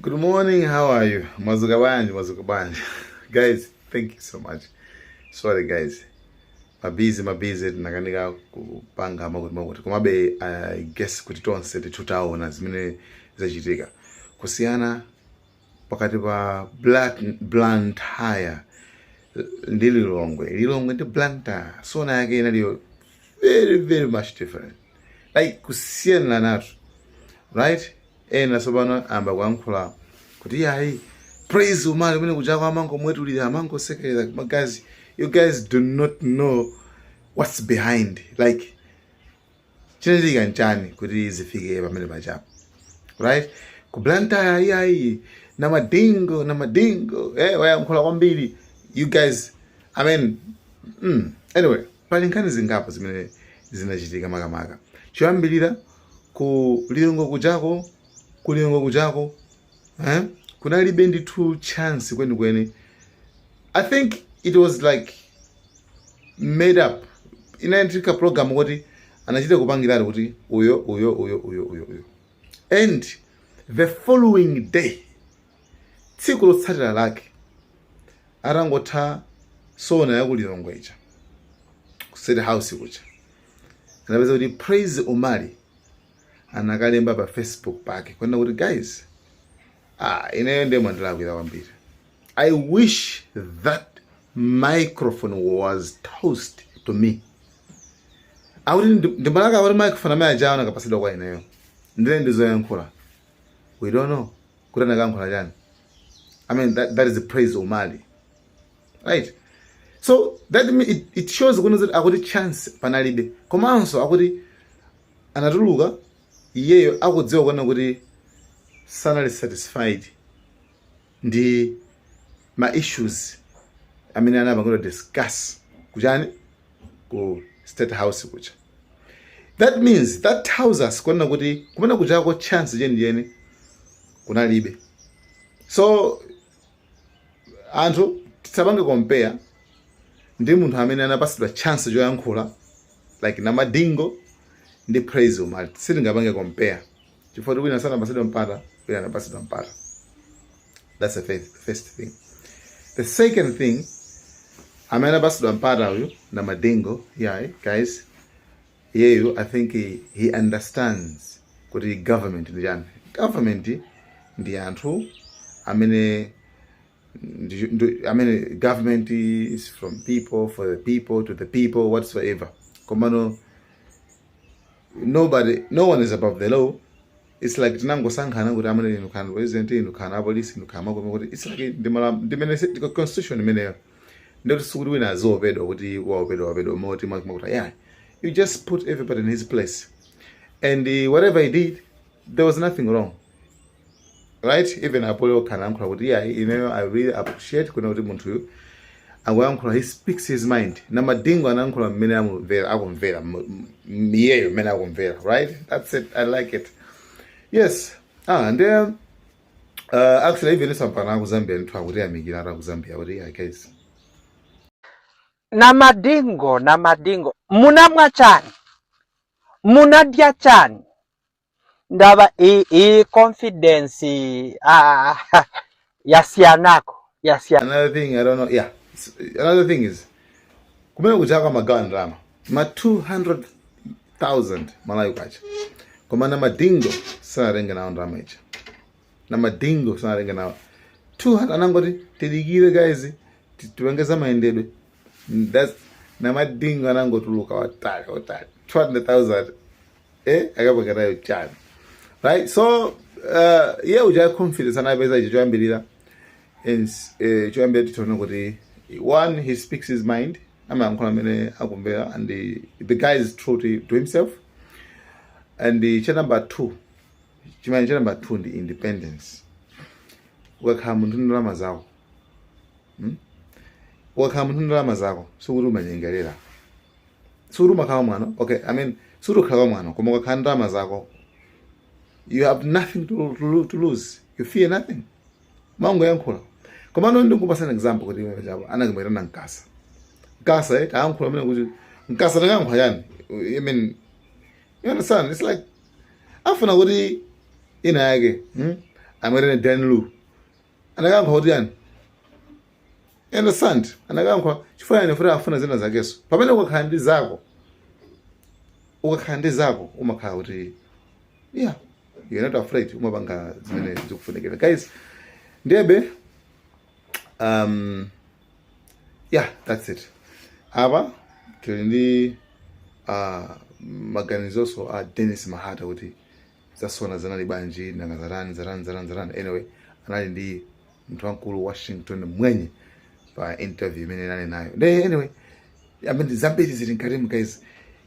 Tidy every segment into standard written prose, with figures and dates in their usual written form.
Good morning, how are you? Mwadzuka bwanji, mwadzuka bwanji. Guys, thank you so much. Sorry guys. Mabusy, mabusy, tinakanika kupanga makuti makuti. Komabe I guess kuti tonse titutaona zimene zachitika. Kusiyana pakati pa Black Blantyre ndi Lilongwe. Lilongwe ndi Blantyre. SONA yake inaliyo very very much different. Like kusiyana natu. Right? Ena tsopano amba kuyankhula kuti yayi, Praise Umali kumene kuchako amangomwetulira, amangosekerera. Guys, you guys do not know what's behind, like chinachitika nchani kuti zifike pamene pachapo, right? Ku Blantyre, iyayi, Namadingo, Namadingo, wayankhula kwambiri. You guys, I mean, anyway, pali nkhani zingapo zimene zinachitika. Makamaka choyambirira, ku Lilongwe kuchako, ku Lilongwe kuchako, eh? Kunalibe ndithu chance kwenikweni. I think it was like made up, inayentika program kuti anachita kupangiratu kuti uyo, uyo, uyo, uyo, uyo, uyo. And the following day, tsiku lotsatira lake, atangotha SONA ya ku Lilongwe ija, ku State House kuja, anapeza kuti Praise Umali anakalemba pa Facebook pake kwenda kuti, "Guys, ah, ineyo ndiye mwandilakwira kwambiri. I wish that microphone was tossed to me." Akuti ndimbalaka kuti microphone amene ajawo anakapasidwa kwa ineyo, ndine ndizoyankhula. We don't know kuti anakayankhula chani. I mean, that is Praise Umali, right? So that it shows kuti akuti chance panalibe. Komanso akuti anatuluka iyeyo akudziwa kuona kuti sanali satisfied ndi ma issues amene anapangidwa discuss kuchani, ku State House kucha. That means, that tells us kuona kuti kumene kuchako chance chenicheni kunalibe. So anthu tisapange compare ndi munthu amene anapasidwa chance choyankhula like Namadingo ndi Praise Umali. Sitingapange compare chifukwa kuti wina sanapasidwe mpata, wina anapasidwa mpata. That's the first thing. The second thing, amene anapasidwa mpata uyu Namadingo, yeah, guys, iyeyu I think he understands kuti government ndi chani. Government ndi anthu amene amene government is from people, for the people, to the people, whatsoever. Komano nobody, no one is above the law. It's like tinangosankhana kuti amene inu khana president, inu khana apolisi, inu khana makome, kuti it's like ndimene constitution imeneyo. Ndikuti sikuti wina aziopedwa kuti waopedwa, waopedwa moti makuti yeah, you just put everybody in his place and whatever he did, there was nothing wrong, right? Even apole okhala yankhula kuti yeah, I really appreciate kuna kuti munthuyu akuyankhula, he speaks his mind. Namadingo anayankhula mmene amumvera, akumvera iyeyo mmene akumvera, right? That's it. I like it. Yes. Ah, and then actually even sampana ku Zambia ndithu akutiyamikira ata ku Zambia kuti yeah, guys. Namadingo, Namadingo, munamwa chani? Munadya chani? Ndaba i confidence, ah, yasiyanako yasiyana. Another thing, I don't know, yeah, another thing is kumene kuchaka magawa ndalama ma 200,000 Malawi kwacha, koma Namadingo sanatenge nawo ndalama ija. Namadingo sanatenge nawo 200, anangoti tidikire guys, tiwengeza mayendedwe. That's Namadingo anangotuluka watali watali 200,000, akapangatayo chani, right? So iye uja confidence anapeza icho choyambirira. And choyambira titaona kuti one, he speaks his mind, amayankhula amene akumvera, and the guy is true to himself. And cha number two, chimene cha number two ndi independence. Ukakhala munthu ndi ndalama zako, Ukakhala munthu ndi ndalama zako, sikuti umanyengerera, sikuti umakhala mwano. Okay, I mean, sikuti ukhala mwano, koma ukakhala ndi ndalama zako, you have nothing to lose. You fear nothing, mangoyankhula. Komano ndikupasa an example kuti iwe chapo anakimwetana Mkasa. Mkasa, tayankhula mene kuti Mkasa takayankhula chani? I mean, you understand? It's like afuna kuti ina yake, Amwene Dan Lu anakayankha kuti yani, you understand? Anakayankha chifukwa yani futi afuna zina zakeso. Pamene ukakhala ndi zako, ukakhala ndi zako umakhala kuti, yeah, you're not afraid, umapanga zimene zikufunikira, guys. Ndiyebe, yeah, that's it. Apa tili ndi maganizonso a Dennis Mahata kuti za SONA zinali bwanji, nanga zatani, zatani, zatani, zatani. Anyway, anali ndi munthu wamkulu Washington Mwenye pa interview imene inali nayo. Nde anyway, amene zambiri zili mkatimu, guys.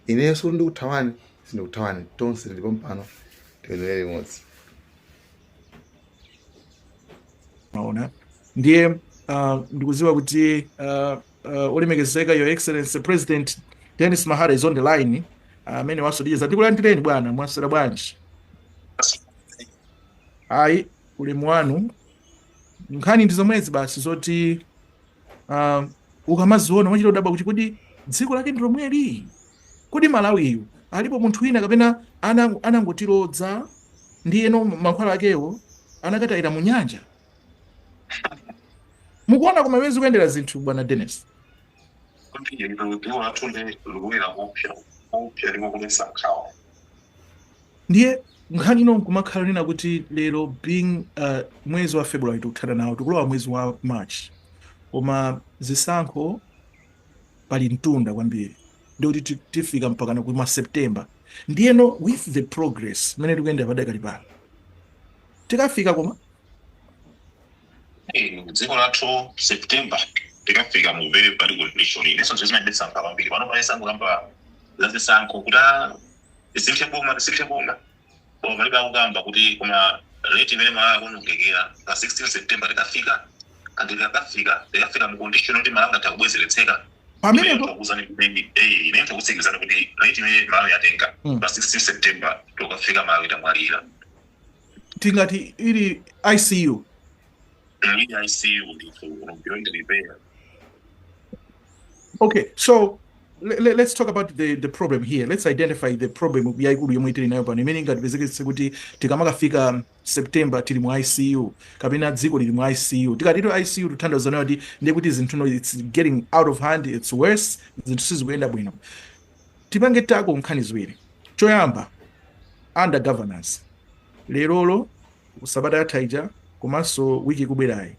Ineyo sikuti ndikuthawani, sindikuthawani. Tonse tilipo mpano, tiyendere limodzi. Maona, ndiye ndikuziwa kuti olemekezeka Your Excellency President Dennis Mahata is on the line, amene wasodiza. Ndikulandireni bwana, mwaswera bwanji? Ayi, ulemu wanu. Nkhani ndi zomwezi basi zoti ukamaziona wachita kudabwa kuti kodi dziko lake ndi lomweli? Kodi Malawiyu alipo munthu wina kapena anangotilodza ndiyeno mankhwala akewo anakatayira mu nyanja? Mukuona koma mmene zikuyendera zinthu, bwana Dennis? Kwambiri, dziko lathu ndi likuyera kupya kupya ndipo kudetsa nkhawa. Ndiye nkhani ino nkumakhala nena kuti lero being mwezi wa February tikuthana nawo, tikulowa mwezi wa March, koma zisankho pali mtunda kwambiri, ndikuti tifika mpakana kuma September. Ndiyeno with the progress mmene tikuyendera padakali pano, tikafika koma Dziko lathu September tikafika mu very bad condition. Inenso nzo zimadetsa nkhawa kwambiri. Pano pale kamba za zisankho kuti tisinthe boma, tisinthe boma, koma palibe akukamba kuti koma rate imene Malawi akuonongekera, pa 16 September tikafika, and tikakafika, tikafika mu condition yoti Malawi atha kubwezeretseka. Pamenepo Ndikuwuzani kuti ine ndikutsimikizani kuti rate imene Malawi yatenga, pa 16 September tikafika Malawi tamwalira. Tingati ili ICU? Ili ICU ndithu, beyond repair. Okay, so let's talk about the problem here. Let's identify the problem yaikulu yomwe tili nayo pano imene ingatipezeketse kuti tikamakafika September tili mu ICU kapena dziko lili mu ICU. Tikatito ICU, tuthandiza nayo kuti ndiye kuti zinthu, no, it's getting out of hand, it's worse, zinthu sizikuyenda bwino. Tipange tackle nkhani ziwiri. Choyamba, under governance, lerolo, sabata yatha ija komanso wiki ikubwerayi,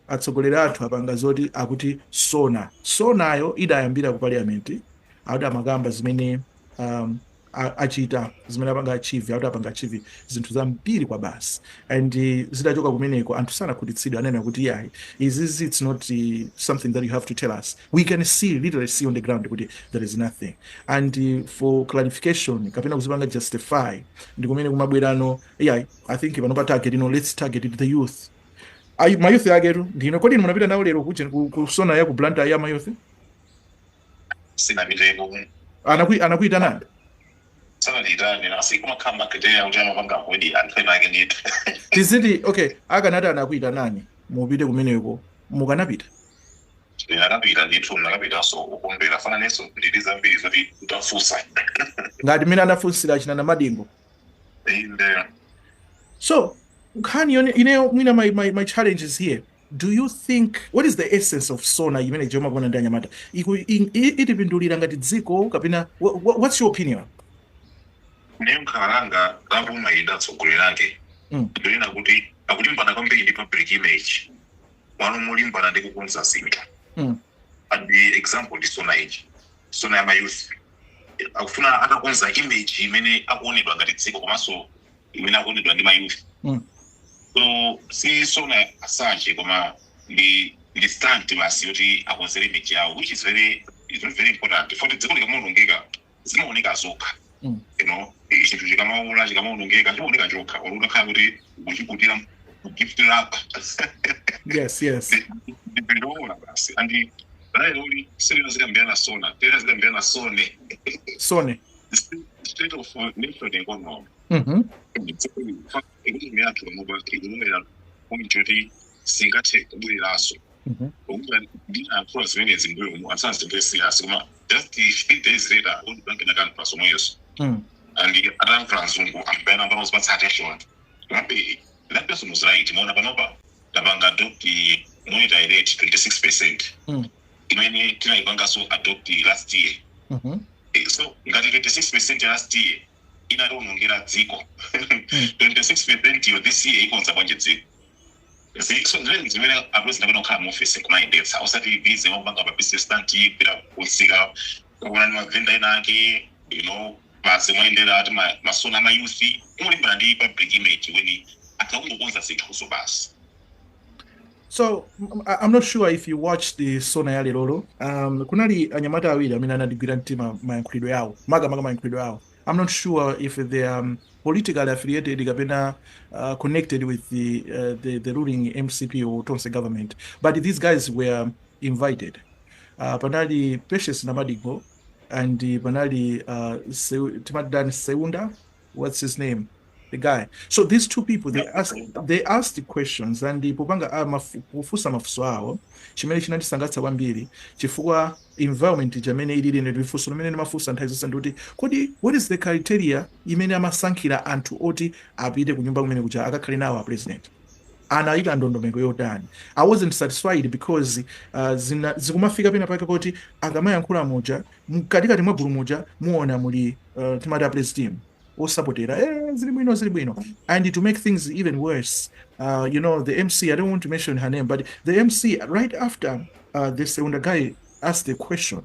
atsogoleri athu apanga zoti akuti SONA. SONAyo idayambira ku parliament, akuti amakamba zimene achita, zimene apanga achieve, akuti apanga achieve zinthu zambiri kwa basi. And zidachoka kumeneko anthu sanakhutitsidwe, anena kuti yayi, izizi it's not something that you have to tell us, we can see, literally see on the ground kuti there is nothing. And for clarification kapena kuzipanga justify ndi kumene kumabwerano, yayi, I think pano pa target ino, let's target the youth. Ayi, mayouth aketu ndino. Kodi inu munapita nawo lero kuja ku SONA ya ku Blantyre ya mayouth? Sinapiteko. Anakuita nani? Sanatitane asi kumakhala makriteria kuti amapanga kodi anthu ena ake ndithu. Tiziti okay, akanati anakuita nani mupite kumeneko, mukanapita? Ndinakapita ndithu, ndinakapitanso kukondwera fananenso ndili zambiri zoti utafunsa. Ngati mmene anafunsira achina Namadingo. Inde. So nkhani yone ineyo mwina my challenge is here: do you think, what is the essence of SONA imene jomakuona ndi anyamata? Itipindulira ngati dziko kapena what's your opinion? Ndiyo nkhalanga laboma ida atsogoleri ake ndilina kuti akulimbana kwambiri ndi public image wano, mulimbana ndi kukonza zinthu. And the example ndi SONA ichi, SONA ya mayouth. Akufuna atakonza image imene akuonedwa ngati dziko komanso imene akuonedwa ndi mayouth. So si SONA asache, koma ndi stunt basi yoti akonzere image yawo, which is not very important, for dziko likamaonongeka zimaoneka zokha. Chinthu chikamaola, chikamaonongeka, chimaoneka chokha, or utakhala kuti ukuchikutira gift wrap. Ndinoona basi, and leroli silina SONA, tena zikambirana SONE. SONE. State of Nation Economy. Economy yathu panopa ikulowera point yoti singathe kubwereranso. Okuti ndinayankhula zimenezi mbuyomu, asazitenge serious, koma just 3 days later World Bank inakankhula somweyo. And atayankhula mzungu, anthu bayana pano zipatsa attention. Komabe that person was right. Mona panopa tapanga adopt monetary rate 26% imene tinayipanganso adopt last year. So ngati 26% last year inatiwonongera dziko, 26% yo this year ikonza bwanji dziko? See, so zimene zimene a president amene okhala mu office kumayendetsa, osati busy mapanga pa business stunt, kupita kunsika kuona ndi mavenda ena ake, basi mwayendera ati masona ama youth kumulimbana ndi public image when akakungokonza zinthuzo basi. So I'm not sure if you watched the SONA ya lerolo. Kunali anyamata awiri amene anandigwira mtima mayankhulidwe yawo, makamaka mayankhulidwe yawo. I'm not sure if they are politically affiliated kapena connected with the ruling MCP or Tonse government, but these guys were invited. Panali Precious Namadingo and panali Timadan Seunda, what's his name? The guy. So these two people, they asked the questions and popanga kufunsa mafunso awo, chimene chinandisangalatsa kwambiri, chifukwa environment jamene ilili ine, lifunso limene ndimafunsa nthawi zonse ndikuti, kodi what is the criteria imene amasankhira anthu oti apite ku nyumba kumene kuja akakhale nawo a president? Anayika ndondomeko yotani? I wasn't satisfied because zikumafika pena pake poti akamayankhula muja, mkatikati mwa gulu muja muona muli timati a president osapotera, zili bwino, zili bwino. And to make things even worse, the MC, I don't want to mention her name, but the MC, right after the Seunda guy asked the question,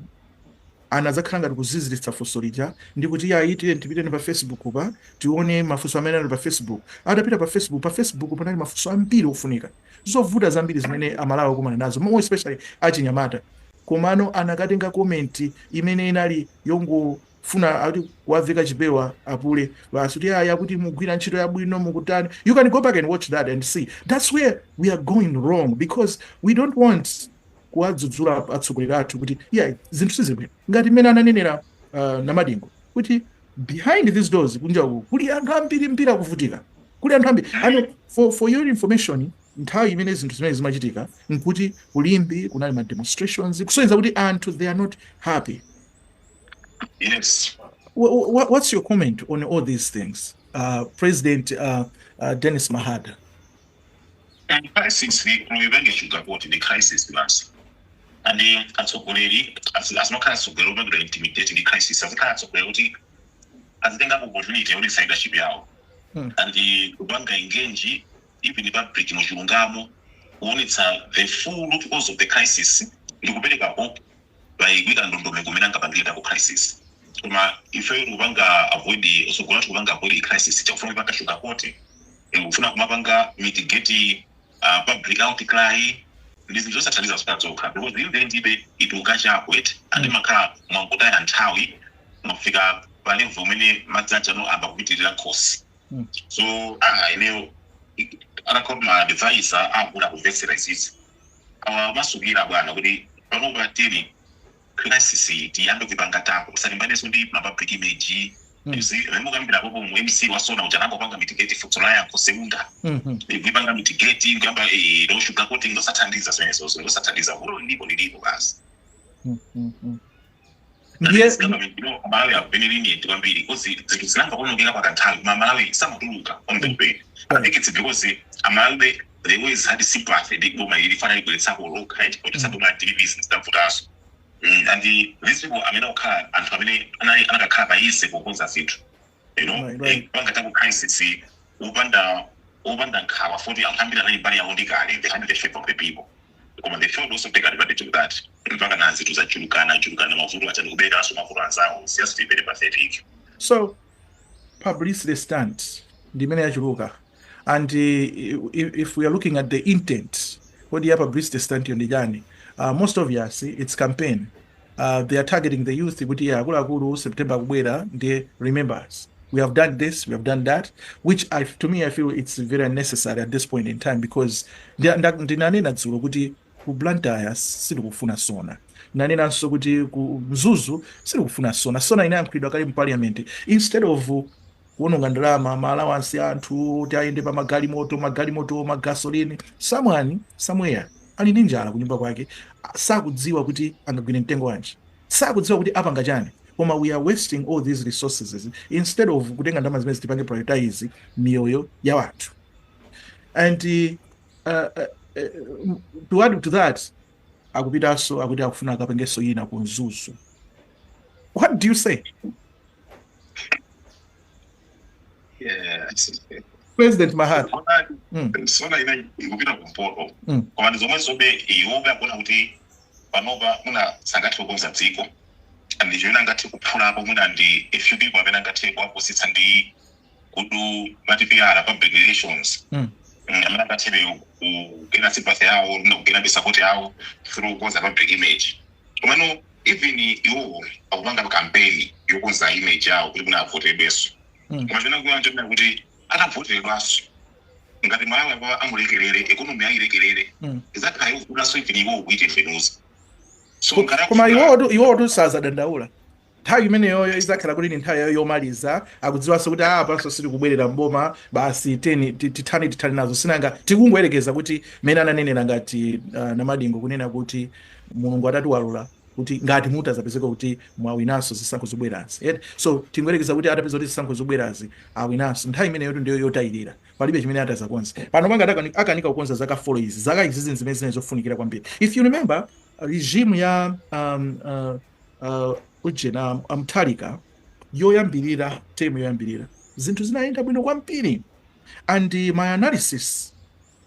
anadzakhala ngati kuziziritsa funso lija ndikuti, "Ya, tiye tipiteni pa Facebook pa tione mafunso amene ali pa Facebook." Atapita pa Facebook, pa Facebook panali mafunso ambiri ofunika, zovuta zambiri zimene Amalawi akumana nazo, more especially achinyamata. Komano anakatenga comment imene inali yongofuna ati kuwaveka chipewa apule basi, kuti aya kuti mugwira ntchito yabwino, mukutani. You can go back and watch that and see that's where we are going wrong, because we don't want kuwadzudzula atsogoleri athu kuti yeah, zinthu sizili bwino, ngati mmene ananenera Namadingo kuti behind these doors, kunja uku kuli anthu ambiri mbiri akuvutika, kuli anthu ambiri. And for your information, nthawi imene zinthu zimene zimachitika nkuti kulimbi kunali ma demonstrations, kusonyeza kuti anthu, they are not happy. What's your comment on all these things, President Dennis Mahata? Crisis kuipange sugarcoat ndi crisis basi. And atsogoleri azimakhala atsogoleri opangidwa intimidate ndi crisis, azikhala atsogoleri kuti azitengapo opportunity yonetsa leadership yawo and kupanga engage even public muchilungamo, kuonetsa the full root cause of the crisis ndi kupereka hope by kuyika ndondomeko imene angapangire ku crisis. Koma ife tikupanga avoid, utsogoleri tikupanga avoid crisis, chakufuna kupanga sugarcoat, kufuna kumapanga mitigate public outcry, ndi zinthu zosathandiza zokha zokha, because in the end ibe it will catch up with and makhala mwangotaya nthawi, mwafika pa level umene madzi ajano amba kupitirira khosi. So ineyo atakhala ma advisor akula kumvetsera izizi, awamasukira bwana kuti panopa tili crisis, tiyambe kuipanga tackle, tisalimbanenso ndi ma public image. You see, mukambira popo mu MC wa SONA uja nangopanga mitigate funso la yankho Seunda, kuipanga mitigate, kuyamba no sugar coating, zosathandiza zimenezo, zosathandiza. Vuto lilipo, lilipo basi. Ndiye Government, Malawi are very lenient kwambiri because zinthu zinamba kuonongeka pakanthawi, koma Malawi samatuluka on the way. I think it's because Amalawi, they always had sympathy ndi boma ili fana libweretsako lokha kuti boma television zitavutanso. And these people amene okhala anthu amene anali anakakhala pa easy pokonza zinthu, panga tackle crisis upanda nkhawa foti anthu ambiri anali mbali yawo ndi kale, they had the favor of the people, koma they failed also to take advantage of that mpaka na zinthu zachulukana chulukana, mavuto achani kuberekanso mavuto anzawo. It's just very pathetic. So publicity stunt ndimene yachuluka, and if we are looking at the intent, kodi ya publicity stunt yo ndi chani? Most obvious, it's campaign. They are targeting the youth kuti ya akuluakulu, September akubwera, ndiye remember us, we have done this, we have done that, which to me I feel it's very unnecessary at this point in time, because ndinanena dzulo kuti ku Blantyre sitikufuna SONA. Nanenanso kuti ku Mzuzu sitikufuna SONA. SONA inayankhulidwa kale mu parliament. Instead of kuononga ndalama, ma allowance anthu kuti ayende pa magalimoto, magalimoto, magasolini, someone somewhere ali ndi njala kunyumba kwake, sakudziwa kuti angagwire mtengo wanji, sakudziwa kuti apanga chani, koma we are wasting all these resources instead of kutenga ndalama zimene tipange prioritize miyoyo ya wanthu. And to add to that, akupitanso akuti akufuna akapangenso ina ku Mzuzu. What do you say? President Mahata. SONA ina ikupita kumpoto, koma ndi zomwe zobe iwobe akuona kuti panopa muna sangathe kukonza dziko, and chimene angathe kuphulapo muna ndi a few people amene angathe kuwapusitsa ndi kudu mati PR, public relations, amene angathe kugena sympathy yawo, muna kugena support yawo through kukonza public image. Komano even iwowo akupanga campaign yokonza image yawo kuti muna avoteredwenso, koma chimene kuona chonena kuti atavoteredwanso, ngati Malawi apa amulekerere, economy ayilekerere, izakhala yovutanso even iwowo kuitembenuza. So ngati Koma akufuna iwotu sazadandaula. Nthawi imeneyoyo izakhala kuti ni nthawi yayo yomaliza. Akudziwanso kuti apanso sitikubwerera mboma basi, teni tithane nazo. Sinanga tikungoyerekeza kuti mene ananenera ngati Namadingo kunena kuti Mulungu atatiwalula kuti ngati mutazapezeka kuti mwawinanso zisankho zobwerazi. Eti? So tingoyerekeza kuti atapeza kuti zisankho zobwerazi awinanso, nthawi imeneyo ndiyo yotayirira, palibe chimene atazakonza pano. Panga akanika kukonza zaka 4 izi, zaka izi zimene zimene zofunikira kwambiri. If you remember, regime ya ujena Mutharika yoyambirira, term yoyambirira, zinthu zinayenda bwino kwambiri. And my analysis,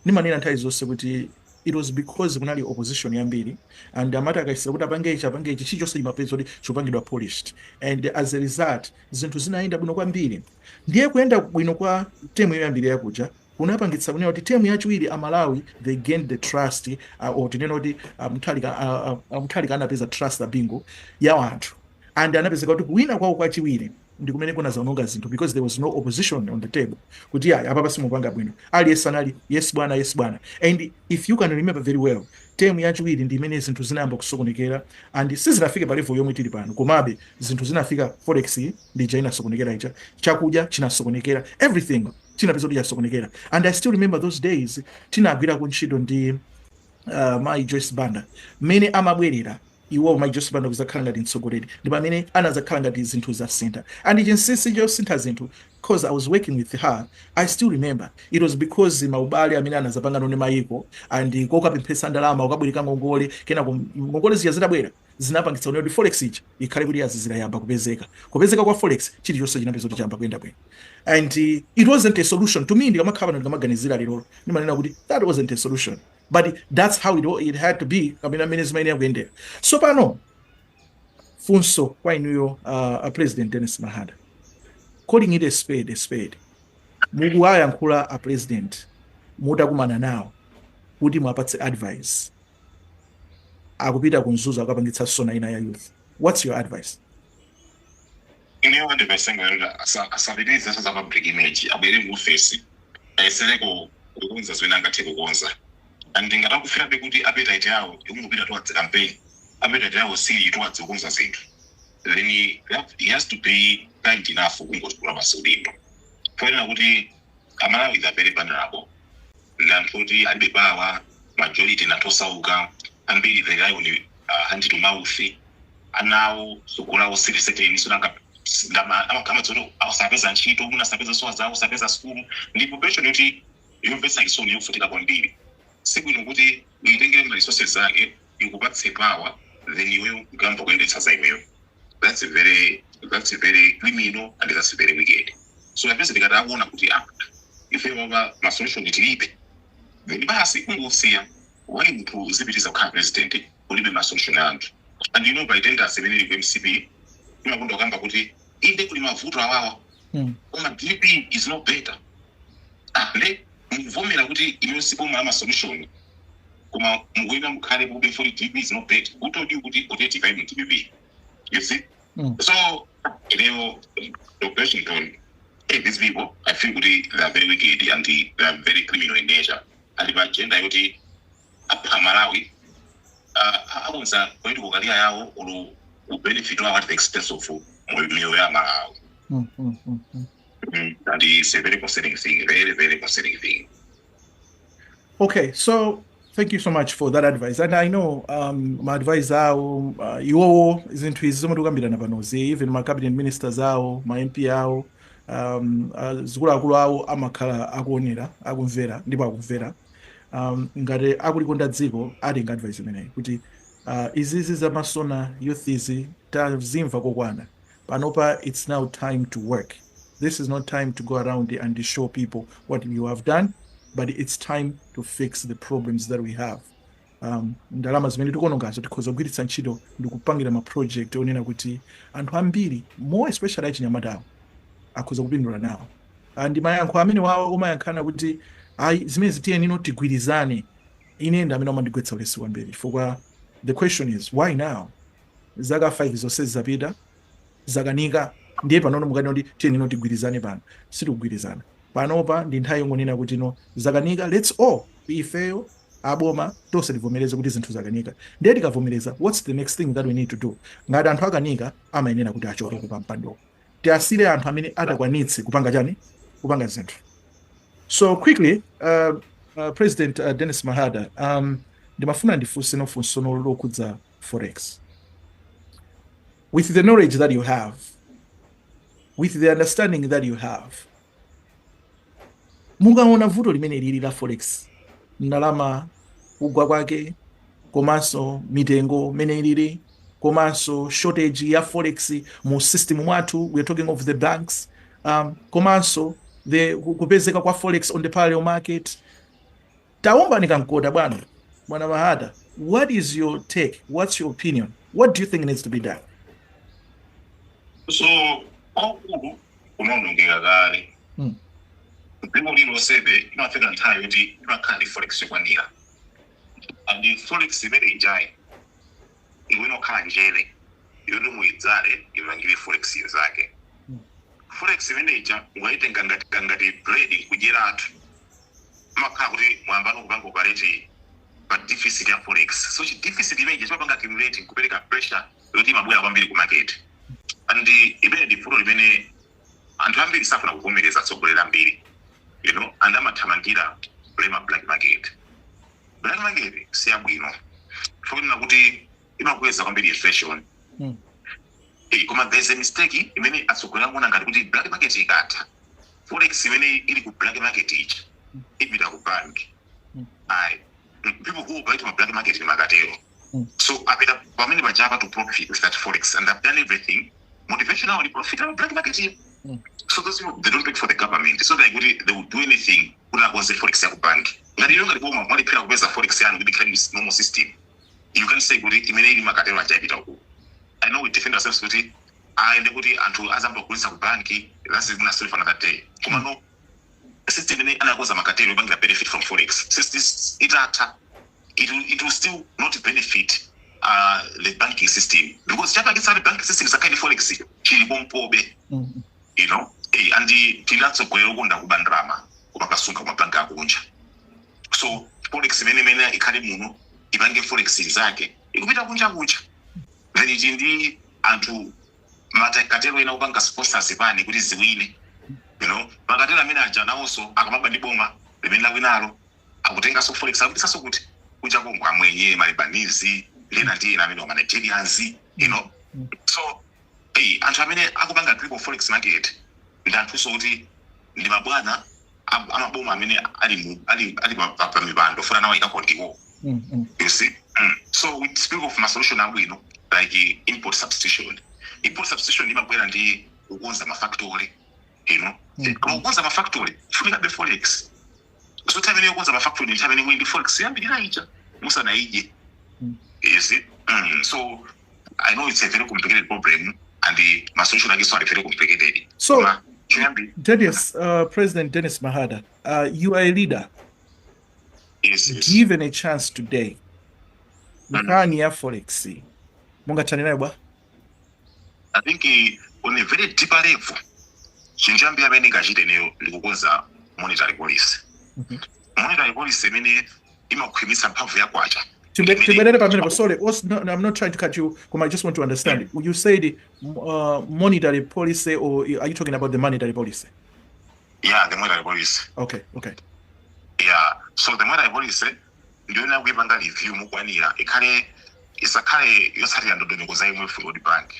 nimanena nthawi zonse kuti it was because kunali opposition yambiri, and amati akayesera kuti apange ichi, apange ichi, chilichonse chimapeza kuti chopangidwa polished, and as a result zinthu zinayenda bwino kwambiri. Ndiye kuyenda bwino kwa term yoyambirira kuja kunapangitsa kunena kuti term yachiwiri Amalawi they gained the trust, or tinena kuti Mutharika anapeza trust a Bingu ya anthu, and anapezeka kuti kuwina kwawo kwachiwiri ndi kumene kunazaononga zinthu, because there was no opposition on the table kuti ayi, apa pasimupanga bwino. Aliyense anali "Yes bwana, yes bwana." And if you can remember very well, term yachiwiri ndi imene zinthu zinayamba kusokonekera, and sizinafike pa level yomwe tili pano, komabe zinthu zinafika. Forex ndija inasokonekera ija, chakudya chinasokonekera, everything chinapeza kuti chasokonekera. And I still remember those days tinagwirako ntchito ndi Mai Joyce Banda. Mmene amabwerera iwo Mai Joyce Banda kuzakhala ngati mtsogoleri, ndi pamene anazakhala ngati zinthu zasintha. And chinsinsi chosintha zinthu, because I was working with her, I still remember it was because maubale amene anazapanga none mayiko and kokapemphesa ndalama, ukabwereka ngongole, kenako ngongole zija zitabwera zinapangitsa kuti forex ija ikhale kuti yazizira, yamba kupezeka. Kupezeka kwa forex, chilichonse chinapeza kuti chayamba kuyenda bwino. And it wasn't a solution to me. Ndikamakhala pano, ndikamaganizira lero, ndimanena kuti that wasn't a solution, but that's how it had to be, kapena mmene zimayenera kuyendera. So pano funso kwa inuyo, President Dennis Mahata, calling it a spade a spade, mukuwayankhula a president mutakumana nawo kuti mwapatse advice, akupita ku Mzuzu akapangitsa SONA ina ya youth, what's your advice? Ineyo ndipesenga kuti asapitirize za public image, abwere mu ofesi, ayesereko kukonza zimene angathe kukonza. And ngati akufirabe kuti appetite yawo ikungopita towards campaign, appetite yawo sili towards kukonza zinthu, then he has to be kind enough kungotula pasi udindo, poyenera kuti Amalawi is very vulnerable, ndi anthu oti alibe power, majority ndi anthu osauka ambiri, they rely on hand to mouth, anawo sukulu sili certain, so nanga amadziona asapeza ntchito, mwina asapeza sowa zawo, asapeza sukulu, ndi population yoti yomvetsa chisoni, yofutika kwambiri. Sibwino kuti uyitengere ma resources zake, ikupatse power, then iweyo ukuyamba kuyendetsa za iweyo. That's very criminal and that's very wicked. So apese tikati akuona kuti ah, ife mapa ma solution tilibe, then basi kungosiya. Why munthu uzipitiza kukhala president ulibe ma solution anthu? And you know, by tendency imene ili ku MCP, imakonda kukamba kuti inde kuli mavuto awawa, koma DPP is not better. Ah, le muvomera kuti imeyo siboma ama solution, koma mukuyenera mukhale kube for DPP is not better. Who told you kuti utetika inu DPP? You see? So ineyo, Dr. Washington, hey, these people, I feel kuti they are very wicked and they are very criminal in nature, and pa agenda yoti apha Malawi, akonza political career yawo ulu benefit wawo at the expense of miyoyo ya Malawi. And it's a very concerning thing, very, very concerning thing. Okay, so thank you so much for that advice. And I know my advice awo, iwowo zinthu izi zomwe tikukambirana panozi, even ma cabinet ministers awo, ma MP awo, Zikuluakulu awo amakhala akuonera, akumvera ndipo akumvera. Ngati akulikonda dziko, atenga advice imeneyi kuti izizi zama SONA youth izi tazimva kokwana. Panopa it's now time to work. This is not time to go around and show people what you have done, but it's time to fix the problems that we have. Ndalama zimene tikuonongazo tikhoza kugwiritsa ntchito ndi kupangira ma project onena kuti anthu ambiri, more especially achinyamatawo, akhoza kupindula nawo. Ndi mayankho amene wawo umayankhana kuti ayi, zimene zitiye nino tigwirizane. Ine ndi amene amandigwetsa ulesi kwambiri, chifukwa the question is, why now? Zaka 5 zonse zapita, zakanika, ndiye panono mukani kuti tiye nino tigwirizane. Pano sitikugwirizana. Panopa ndi nthawi yongonena kuti no, zakanika, let's all, ifeyo aboma tonse tivomereze kuti zinthu zakanika. Ndiye tikavomereza, what's the next thing that we need to do? Ngati anthu akanika, amayenera kuti achoke pa mpando, tiasire anthu amene atakwanitse kupanga chani, kupanga zinthu. So quickly, President Dennis Mahata, ndimafuna ndifunse nofunso lokhudza forex. With the knowledge that you have, with the understanding that you have, mukaona vuto limene lili la forex, ndalama kugwa kwake, komanso mitengo mene ilili, komanso shortage ya forex mu system mwathu, we are talking of the banks, komanso the kupezeka kwa forex on the parallel market, taombani kamkota bwana, bwana Mahata. What is your take? What's your opinion? What do you think needs to be done? So kwakukulu kunaonongeka kale. Dziko lilonsebe imafika nthawi yoti imakhala ndi forex yokwanira, and forex imene ijayi iwene okhala njere yoti muyidzale imangire forex inzake. Forex imene ija ukayitenga ngati bread kudyera anthu, imakhala kuti mwambano kupanga operate pa deficit ya forex. So chi deficit imene chimapanga accumulate kupereka pressure yoti imabwera kwambiri ku market, and imene ndi vuto limene anthu ambiri safuna kuvomereza, atsogoleri ambiri, and amathamangira kulema black market. Black market siyabwino chifukwa kuti imakweza kwambiri inflation. Koma there's a mistake imene atsogoleri akuona ngati kuti black market ikatha, forex imene ili ku black market ija ipita ku bank. Ayi, people who operate ma black market ni ma cartel. So apita pamene pachapa to profit with that forex, and they've done everything motivational ali profit on black market here. So those people, they don't work for the government. So like kuti they will do anything kuti akonze forex ya ku bank. Ngati ilo ngati boma mwaliphera kupeza forex yanu kuti ikhale normal system, you can say kuti imene ili ma cartel aja ipita uku. I know we defend ourselves kuti aende kuti anthu azamba kugulitsa ku banki, that's a story for another day. Koma no system imene anakonza ma cartel ipangira benefit from forex, since this itatha, it will still not benefit the banking system, because chapangitsa the banking system isakhale forex chilipo mpobe. And tilatsogolera okonda kuba ndalama kumakasunga kumabanki akunja. So forex imene ikhale muno ipange forex zake ikupita kunja kunja. Then ichi ndi anthu ma cartel ena kupanga sponsors pani kuti ziwine. Ma cartel amene aja nawonso akamaba ndi boma limene lawinalo, akutenganso forex akupitisanso kuti kunja kongo, amwenye, ma Lebanese, lena ndi ena amene ma Nigerians. So hey, anthu amene akupanga grip of forex market ndi anthunso kuti ndi mabwana amaboma amene ali pa mipando funa nawo ikapo ndiwo. You see? So we speak of ma solution abwino like import substitution. Import substitution imabwera ndi kukonza ma factory. Koma kukonza ma factory funika forex. So time imene yokonza ma factory ndi time imene ndi forex yambirira ija musanaidye. You see? So I know it's a very complicated problem, and the ma solution ake so are very complicated. So Koma choyambi Dennis, President Dennis Mahata, you are a leader. Yes. Given a chance today, nkhani ya forex mungathane nayo bwa? I think on a very deeper level, chinthu chambiri amene ingachite neyo ndikukonza monetary policy. Monetary policy imene imakhwimitsa mphamvu ya kwacha. Tibwerere pamenepo. Sorry, no, I'm not trying to cut you, koma I just want to understand. You said monetary policy, or are you talking about the monetary policy? Yeah, the monetary policy. Okay. Yeah, so the monetary policy ndiyona kuipanga review mukwanira, ikhale isakhale yotsatira ndondomeko za IMF, World Bank.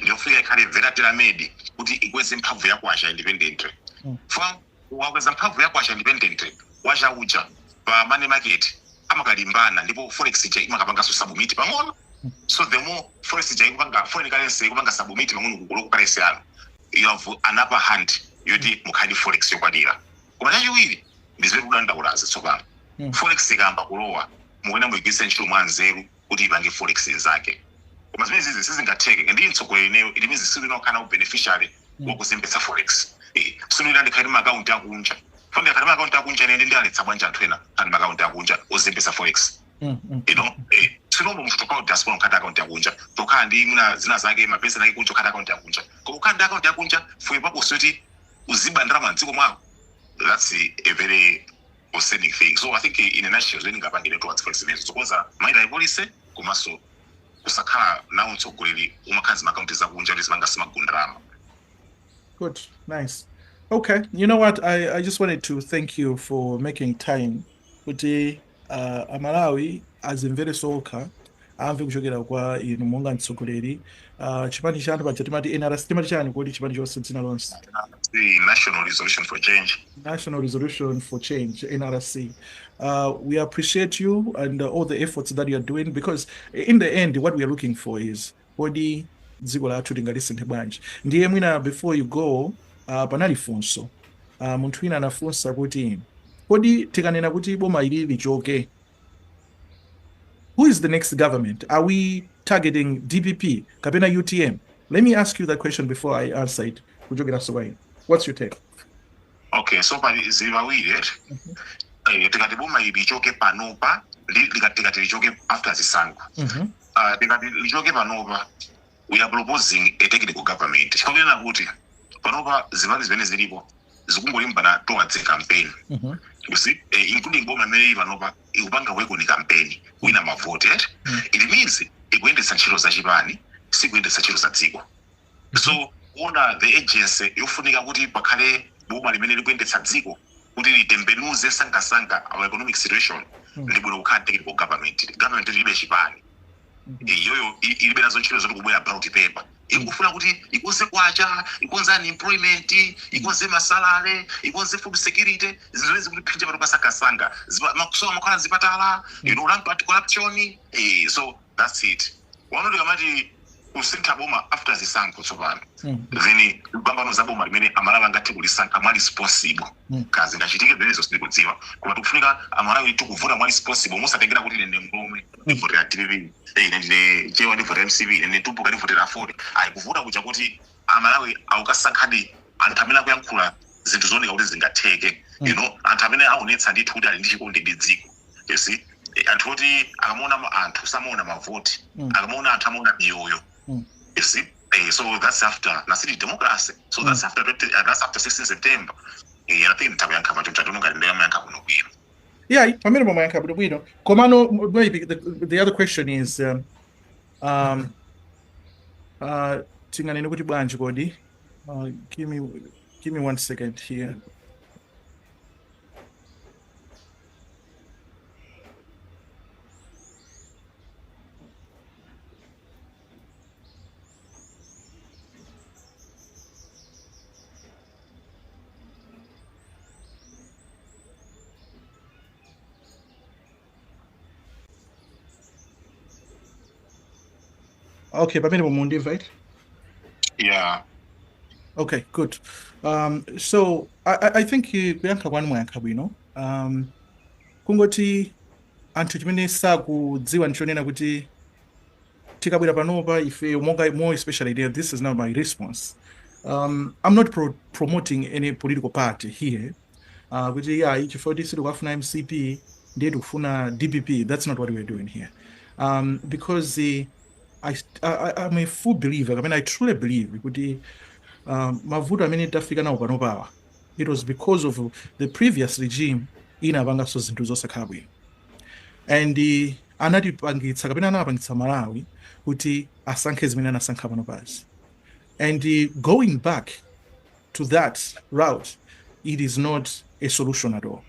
Ndiyofika ikhale very tailor made. Kuti ikweze mphamvu ya kwacha independently. Fa wakweza mphamvu ya kwacha independently, kwacha uja pa money market amakalimbana, ndipo forex ija imakapanganso submit pang'ono. So the more forex ija ikupanga, foreign currency ikupanga submit pang'ono ku local currency yanu, you have an upper hand yoti mukhale forex yokwanira. Koma chachiwiri ndi zimene kudandaulazi tsopano. Forex ikamba kulowa, mukuyena muyigwiritse ntchito mwa nzeru kuti ipange forex inzake. Koma zimene zizi sizingatheke ndi mtsogoleri ineyo. It means sindinokhala beneficiary wakuzembetsa forex. Sindiona ndikhale ndi maakaunti akunja. Funa ndikhale maakaunti akunja, ine ndialetsa bwanji anthu ena ali maakaunti akunja ozembetsa forex? Sinombo munthu tokhala diaspora nkhati akaunti akunja, tokhala ndi mwina zina zake, mapesa ake kunja, okhala akaunti akunja. Koma kukhala ndi akaunti akunja for purpose yoti uziba ndalama mdziko mwako, that's a very concerning thing. So I think in a nutshell, zimene ndingapangire towards forex imenezo, zokonza monetary policy komanso kusakhala nawo mtsogoleri umakhala zimaakaunti zakunja kuti zimanga simagundalama. Good, nice. Okay, you know what? I just wanted to thank you for making time kuti Amalawi azimvere sokha, amve kuchokera kwa inu monga mtsogoleri. Chipani chanu paja timati NRC, timati chani kodi chipani chonse, dzina lonse? The National Resolution for Change. National Resolution for Change, NRC. We appreciate you and all the efforts that you are doing, because in the end what we are looking for is, kodi dziko lathu tingalisinthe bwanji? Ndiye mwina before you go, panali funso. Munthu wina anafunsa kuti, kodi tikanena kuti boma ili lichoke, who is the next government? Are we targeting DPP kapena UTM? Let me ask you that question before I answer it. Kuchokera kwa inu, what's your take? Okay, so pali zili pawiri. Tikati boma ili lichoke panopa, tikati lichoke after zisankho, tikati lichoke panopa, we are proposing a technical government. Chikakunena kuti panopa zipani zimene zilipo zikungolimbana towards a campaign. You see, including boma imene ili panopa ikupanga work on campaign wina mavote. It means ikuyendetsa ntchito za chipani, sikuyendetsa ntchito za dziko. So kuona the agency yofunika kuti pakhale boma limene likuyendetsa dziko kuti litembenuze sangasanga our economic situation, ndi bwino kukhala technical government, government ilibe chipani. Iyoyo ilibe nazo ntchito zoti kubwera ballot paper, ikufuna kuti ikonze kwacha, ikonze unemployment, ikonze ma salary, ikonze food security, zinthu zimene zikutiphinja pano pasangasanga, makusowa makhala zipatala, rampant corruption. So that's it. Wano tikamati kusintha boma after zisankho tsopano, then kupambano za boma limene Amalawi angathe kulisankha mwa responsible. Kazi ngachitike zimenezo sindikudziwa, koma tikufunika Amalawi tikuvota mwa responsible, musatengera kuti ine Mlomwe ndivotera DPP, ine ndine Chewa ndivotera MCP, ine Tumbuka ndivotera AFORD. Ayi, kuvota kuja kuti Amalawi akukasankhadi anthu amene akuyankhula zinthu zooneka kuti zingatheke, anthu amene aonetsa ndithu kuti ali ndi chikondi ndi dziko, you see. Anthu oti akamaona anthu samaona mavoti, akamaona anthu amaona miyoyo, you see. So that's after nasiti democracy, so that's after 20, that's after 16 September. I think nditakuyankha macho mchatu ngati ndiyamayankha kuno bwino. Yeah, pamene pamayankha bwino bwino. Komano maybe the other question is, tinganene kuti bwanji kodi? Give me one second here. Okay, pamene mumundimva, right? Yeah. Okay, good. So I think kuyankha kwanu mwayankha bwino. Kungoti anthu chimene sakudziwa nchonena kuti tikabwera panopa ife monga, more especially there, this is not my response. I'm not promoting any political party here. Kuti yeah, chifukwa kuti sitikufuna MCP ndiye tikufuna DPP. That's not what we're doing here. Because I'm a full believer, I mean, I truly believe kuti mavuto amene tafika nawo panopawa, it was because of the previous regime inapanganso zinthu zosakhala bwino and anatipangitsa kapena anapangitsa Malawi kuti asankhe zimene anasankha panopazi. And going back to that route, it is not a solution at all,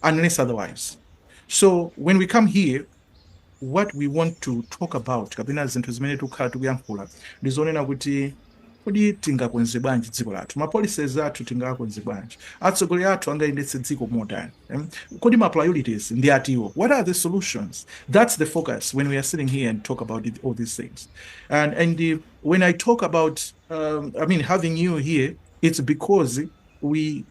unless otherwise. So when we come here, what we want to talk about kapena zinthu zimene tikukhala tikuyankhula ndi zonena kuti Kodi tingakonze bwanji dziko lathu? Ma policies athu tingakonze bwanji? Atsogoleri athu angayendetse dziko motani? Kodi ma priorities ndi atiwo? What are the solutions? That's the focus when we are sitting here and talk about it, all these things. And when I talk about, I mean, having you here, it's because we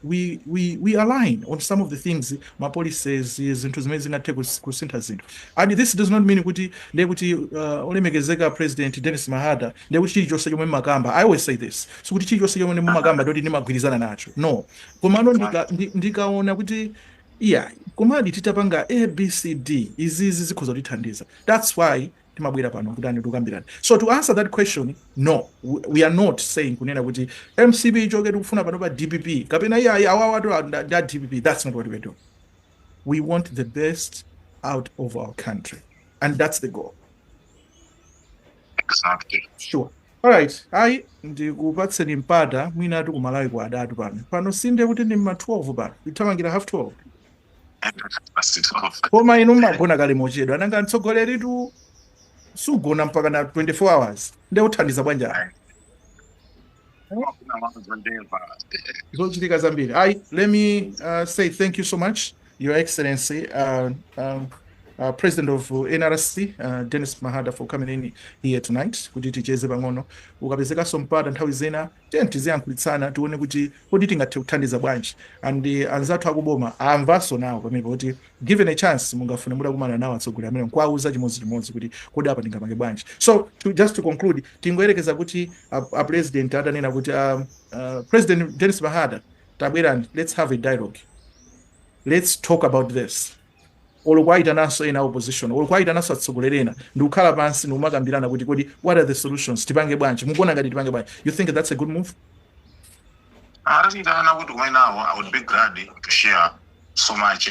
align on some of the things, ma policies, zinthu zimene zingathe kusintha zinthu. And this does not mean kuti ndiye kuti olemekezeka President Dennis Mahata, ndiye kuti chilichonse chomwe mumakamba, I always say this, sikuti chilichonse chomwe mumakamba ndoti ndimagwirizana nacho, no. Komano ndikaona kuti iya, komadi titapanga A, B, C, D, izizi zikhoza kutithandiza, that's why timabwera pano kuti ani tikukambirana. So to answer that question, no, we are not saying kunena kuti MCP ichoke, tikufuna pano pa DPP, kapena iyayi, awawatu ndi a DPP. That's not what we're doing. We want the best out of our country, and that's the goal. Exactly. Sure. Alright, ayi, ndikupatseni mpata. Mwina ati kumalawi kwa adatu pano pano sinde kuti ndi ma 12 pano, ithamangira half 12. Past 12. Koma inu mmagona kale mochedwa, nanga mtsogoleri tu sugona mpaka na 24 hours, ndiye uthandiza bwanji? Zochitika zambiri. Ayi, let me say thank you so much, Your Excellency, President of NRC, Dennis Mahata, for coming in here tonight kuti ticheze pang'ono. Ukapezekanso mpata nthawi zina, tiye tiziyankhulitsana, tione kuti kodi tingathe kuthandiza bwanji. And anzathu akuboma amvanso nawo pamenepo kuti given a chance mungafune mutakumana nawo atsogoleri amene nkuwauza chimodzimodzi kuti kodi apa tingapange bwanji. So just to conclude, tingoyerekeza kuti a president atanena kuti, "President Dennis Mahata, tabwerani, let's have a dialogue, let's talk about this," olo kwayitananso ena opposition, olo kwayitananso atsogoleri ena, ndikukhala pansi ndikumakambirana kuti kodi what are the solutions, tipange bwanji, mukuona ngati tipange bwanji, you think that's a good move? Atatitana kuti kumene nawo, I would be glad to share so much.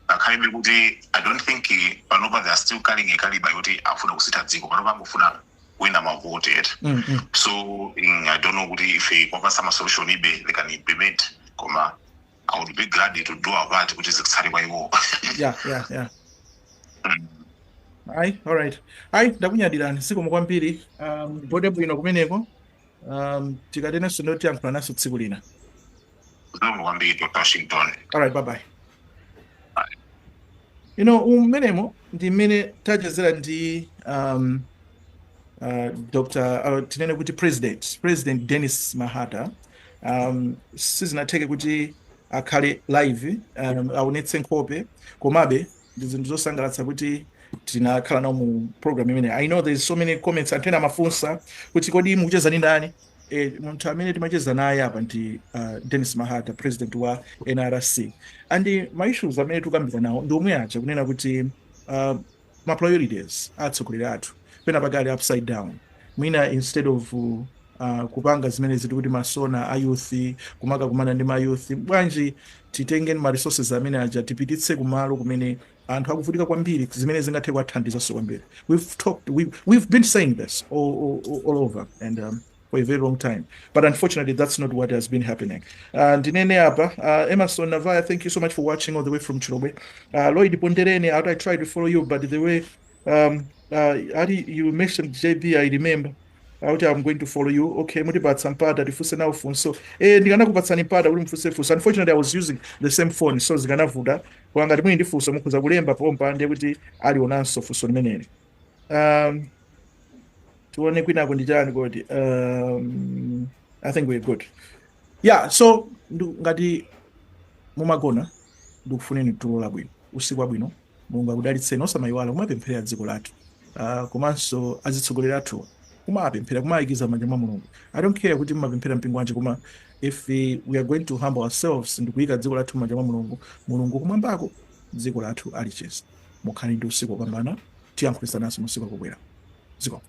Akhalibe kuti I don't think panopa they are still carrying a caliber yoti afuna kusintha dziko. Panopa angofuna wina mavoti eti. So I don't know kuti ife kwapasa ma solution ibe they can implement, koma I would be glad to do our part kuti zikutsale kwa iwo. Yeah. Ayi, alright, ayi, ndakunyadirani, zikomo kwambiri. Bode bwino kumeneko. Tikatenenso ndotiyankhula naso tsiku lina. Zikomo kwambiri, Dr Washington. Alright, bye bye. Umenemo ndi mmene tachezera ndi Dr, tinene kuti President Dennis Mahata. Sizinatheke kuti akhale live, aonetse nkhope, komabe ndi zinthu zosangalatsa kuti tinakhala nawo mu program imene. I know there's so many comments, anthu ena amafunsa kuti kodi mukucheza ndi ndani? Munthu amene timacheza naye apa ndi Dennis Mahata, president wa NRC, and ma issues amene tikukambira nawo ndi omwe aja kunena kuti ma priorities atsogoleri athu pena pake ali upside down. Mwina instead of kupanga zimene ziti kuti ma SONA a youth, kumakakumana ndi ma youth, bwanji titengeni ma resources amene aja tipititse kumalo kumene anthu akuvutika kwambiri, zimene zingathe kuwathandizanso kwambiri. We've talked, we've been saying this all over and for a very long time, but unfortunately that's not what has been happening. Ndinene apa, Emerson Navaya, thank you so much for watching all the way from Chilobwe. Lloyd Ponderene, I tried to follow you, but the way Adi, you mentioned JB, I remember auti I'm going to follow you. Okay, mutipatsa mpata tifunse nawo funso. Ndikanakupatsani mpata kuti mfunse funso. Unfortunately I was using the same phone, so zikanavuta. Koma ngati muli ndi funso mukhoza kulemba pompa, ndiye kuti alionanso funso limeneli. Tione kwinako ndi chani kodi. I think we're good. Yeah, so ngati mumagona, ndikufuneni tulo labwino, usiku wabwino. Mulungu akudalitseni. Osamayiwala kumapempherera dziko lathu, komanso azitsogoleri athu kumapemphera, kumayikiza m'manja mwa Mulungu. I don't care kuti mumapemphera mpingo wanji, koma if we are going to humble ourselves ndikuyika dziko lathu m'manja mwa Mulungu, Mulungu kumwambako dziko lathu alicheza. Mukhale ndi usiku wopambana. Tiyankhulisananso masiku akubwera. Ziko.